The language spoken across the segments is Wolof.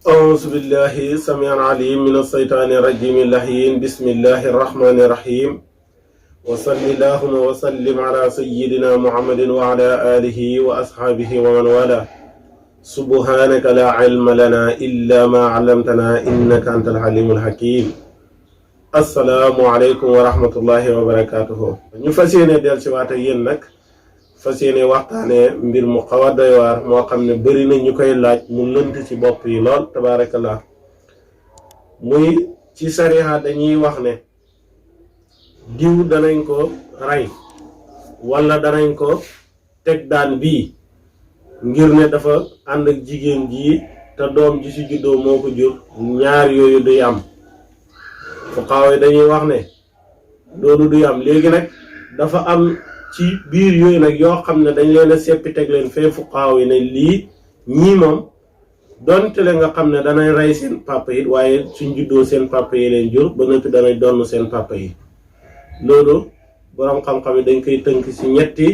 أعوذ بالله السميع العليم من الشيطان الرجيم اللعين. بسم الله الرحمن الرحيم. وصل اللهم وسلم على سيدنا محمد وعلى آله وأصحابه ومن والاه. سبحانك لا علم لنا إلا ما علمتنا إنك أنت العليم الحكيم. السلام عليكم ورحمة الله وبركاته. ñu fas yéene del ci waat ak yéen nag fas yéene waxtaane mbir mu xaw a doy waar moo xam ne bëri na ñu koy laaj mu lënt ci bopp yi lool tabaarakallah. muy ci sariha dañuy wax ne diw danañ ko rey wala danañ ko teg daan bii ngir ne dafa ànd ak jigéen ji te doom ji ci juddoo moo ko jur. ñaar yooyu duy am. fuqaaw yi dañuy wax ne loolu duy am. léegi nag dafa am ci biir yooyu nag yoo xam ne dañ leen a seppi teg leen fee fuqaaw yi ne lii ñii moom donte le nga xam ne danañ rey seen papa yi waaye suñ juddoo seen papa yi leen jur ba noppi danañ donn seen papa yi. loolu boroom xam-xam yi dañ koy tënk ci ñetti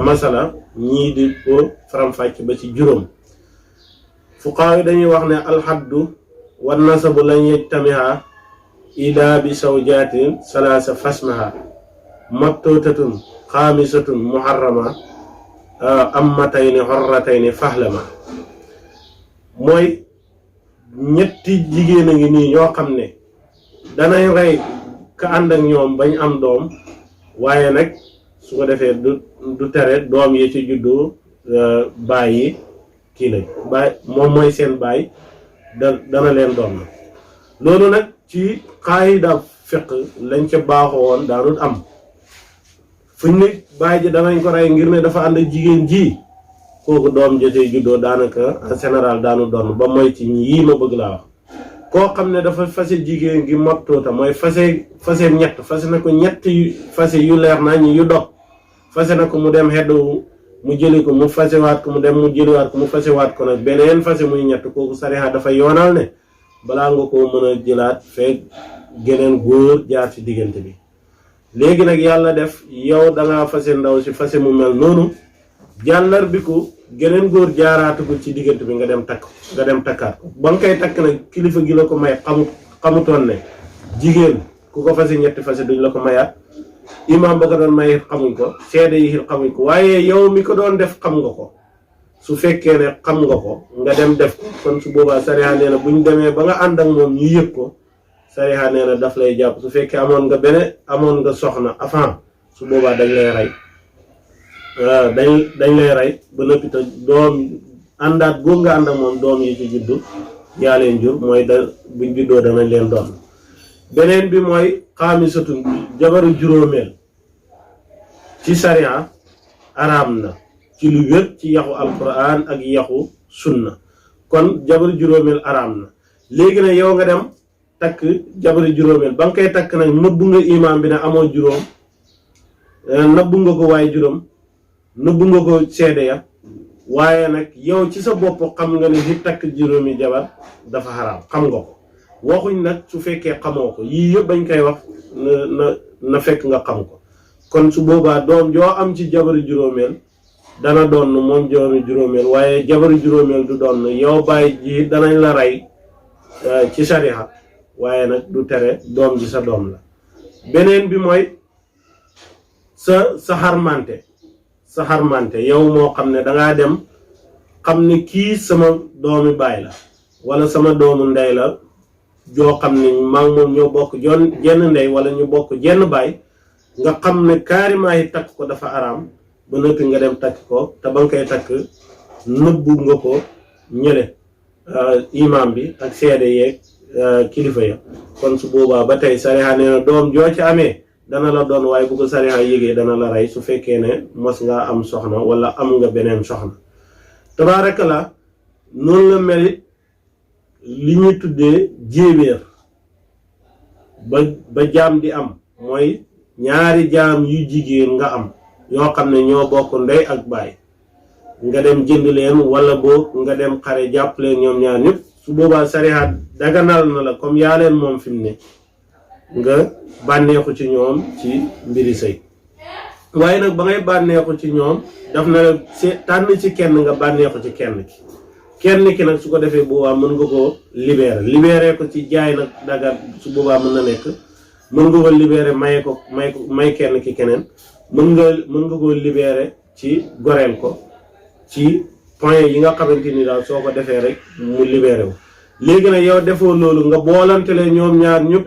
masala ñii di ko faram-fàcc ba ci juróom. fuqaaw yi dañuy wax ne alxaddu wan nasabu lañ yejtamiha ila bi sawjaatin salaasa fasmaha mabtuutatun xaamisatun muharrama ammatayni xorratayni fahlama. mooy ñetti jigéen a ngi nii ñoo xam ne danañ rey ka ànd ak ñoom bañ am doom waaye nag su ko defee du tere doom yi ci juddu bàyyi kii lañ baay moom mooy seen baay dana leen doom na. loolu nag ci qaayida fiqh lañ ca baaxoo woon daanut am fuñ ne baay ji danañ ko rey ngir ne dafa ànd ak jigéen ji kooku doom jotee juddoo daanaka en général daanu doon ba mooy ci yii ma bëgg laa wax. koo xam ne dafa fase jigéen gi mottoota mooy fase ñett fase na ko ñett fase yu leer nañ yu dog fase na ko mu dem xeddu mu jëli ko mu fasewaat ko mu dem mu jëliwaat ko mu fasewaat ko nag beneen fase muy ñett kooku sariya dafa yoonal ne balaa nga ko mën a jëlaat fekk geneen góor jaar ci diggante bi. léegi nag yàlla def yow dangaa fase ndaw si fase mu mel noonu jàllar bi ko geneen góor jaaraatugul ci diggante bi nga dem takkaat ko ba nga koy takk nag kilifa gi la ko may xamutoon ne jigéen ku ko fase ñetti fase duñ la ko mayaat. imam ba ko doon may xamuñ ko seede yi xamuñ ko waaye yow mi ko doon def xam nga ko. su fekkee ne xam nga ko nga dem def ko kon su boobaa sariya nee na buñ demee ba nga ànd ak moom ñu yëg ko sariya nee na daf lay jàpp. su fekkee amoon nga soxna avant su boobaa dañ lay rey dañ lay rey ba noppi te doom àndaat boobu nga ànd ak moom doom yi ci juddu yaa leen jur mooy buñ juddoo danañ leen doon. beneen bi mooy xaamisatun jabaru juróomeel ci sariya araam na ci lu wér ci yaxu alquran ak yaxu sunna. kon jabaru juróomeel araam na. léegi nag yow nga dem takk jabaru juróomeel ba nga koy takk nag nëbbu nga imaam bi ne amoo juróom nëbbu nga ko waaye juróom nëbbu nga ko seede ya waaye nag yow ci sa bopp xam nga ne li takk juróomi jabar dafa xaraam xam nga ko. waxuñ nag su fekkee xamoo ko yii yëpp bañ koy wax na fekk nga xam ko. kon su boobaa doom joo am ci jabaru juróomeel dana doon moom jabaru juróomeel waaye jabaru juróomeel du doon yow bàyyi ji danañ la rey ci sariha waaye nag du tere doom ji sa doom la. beneen bi mooy sa xarmante yow moo xam ne dangaa dem xam ne kii sama doomi baay la wala sama doomu ndey la joo xam ne maa ngi moom ñoo bokk jenn ndey wala ñu bokk jenn baay nga xam ne carrément yi takk ko dafa araam ba noppi nga dem takk ko te ba nga koy takk nëbbu nga ko ñële imam bi ak seede yeeg kilifa ya. kon su boobaa ba tey sariya nee na doom joo ci amee dana la doon waaye bu ko sariya yégee dana la rey su fekkee ne mos ngaa am soxna wala am nga beneen soxna. tabaarakallaa noonu la mel li ñuy tuddee jéebéer ba jaam di am mooy ñaari jaam yu jigéen nga am yoo xam ne ñoo bokk ndey ak baay nga dem jënd leen wala boog nga dem xare jàpp leen ñoom ñaar ñëpp su boobaa sariya daganal na la comme yaa leen moom fi mu ne nga bànneexu ci ñoom ci mbiri sëy. waaye nag ba ngay bànneexu ci ñoom daf na la tànn ci kenn nga bànneexu ci kenn ki kenn ki nag su ko defee boobaa mën nga koo libéré ko ci jaay nag daga su boobaa mën na nekk mën nga ko libéré may kenn ki keneen mën nga koo libéré ci goreel ko ci point yi nga xamante ni daal soo ko defee rek mu libéré wu. léegi nag yow defoo loolu nga boolante leen ñoom ñaar ñëpp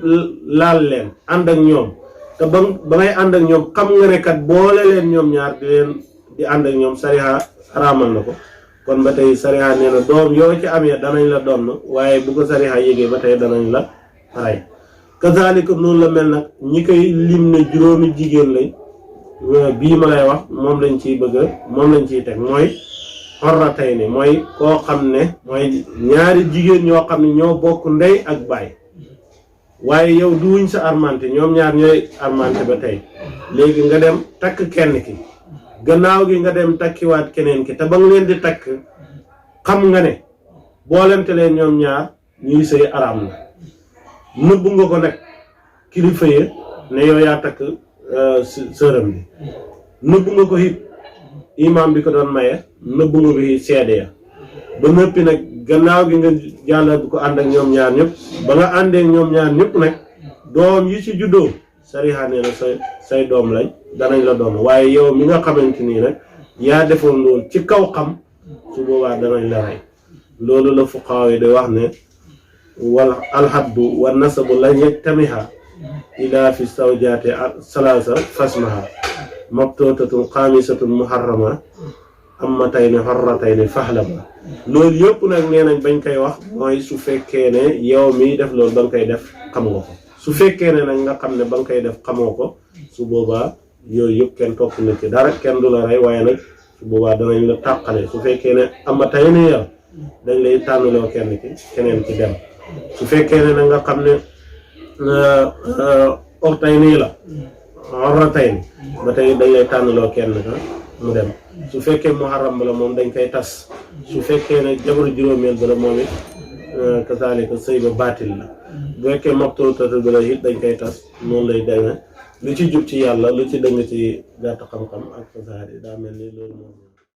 laal leen ànd ak ñoom te ba ngay ànd ak ñoom xam nga ne kat boole leen ñoom ñaar di ànd ak ñoom sariha araamal na ko. kon ba tey sariha nee na doom yoo ci amee danañ la donn waaye bu ko sariha yégee ba tey danañ la rey. kazaalika noonu la mel nag ñi koy lim ne juróomi jigéen lañ bii ma lay wax moom lañ ciy teg mooy xorratayni mooy koo xam ne mooy ñaari jigéen ñoo xam ne ñoo bokk ndey ak baay waaye yow duwuñ sa armante ñoom ñaar ñooy armante ba tey léegi nga dem takk kenn ki gannaaw gi nga dem takkiwaat keneen ki te ba nga leen di takk xam nga ne boolante leen ñoom ñaar ñuy sëy araam na nëbbu nga ko nag kilifa yi ne yow yaa takk sërëm bi nëbbu nga ko it imam bi ko doon maye nëbbu nga ko it seede ya ba nëppi nag gannaaw gi nga jàllal bu ko ànd ak ñoom ñaar ñëpp ba nga àndee ñoom ñaar ñëpp nag doom yi ci juddoo sariha nee na say doom lañ danañ la doon waaye yow mi nga xamante nii nag yaa defoon loolu ci kaw xam su boobaa danañ la rey loolu la fuqaaw yi di wax ne wal alhaddu wa nasabu la yajtamiha ila fi zawjaati salaasa fasmaha mabtutatun xaamisatun muharrama ammatayni xorratayni fahlama loolu yëpp nag nee nañ bañ koy wax mooy su fekkee ne yow mi def loolu ba nga koy def xam nga ko su fekkee ne nag nga xam ne ba nga koy def xamoo ko su boobaa yooyu yëpp kenn topp na ci dara kenn du la rey waaye nag su boobaa danañ la tàqale su fekkee ne ammatayni ya dañ lay tànnaloo kenn ki keneen ki dem su fekkee ne nag nga xam ne ortayni la xorratayni ba tey dañ lay tànnaloo kenn ka mu dem su fekkee muharram la moom dañ koy tas su fekkee ne jabaru juróomeel ba la moom it kasaalika sëy ba baatil la bu fekkee mabtuutatu bi la it dañ koy tas noonu lay demee lu ci jub ci yàlla lu ci dëng ci gàtt xam-xam ak fasaari daa mel ni loolu moom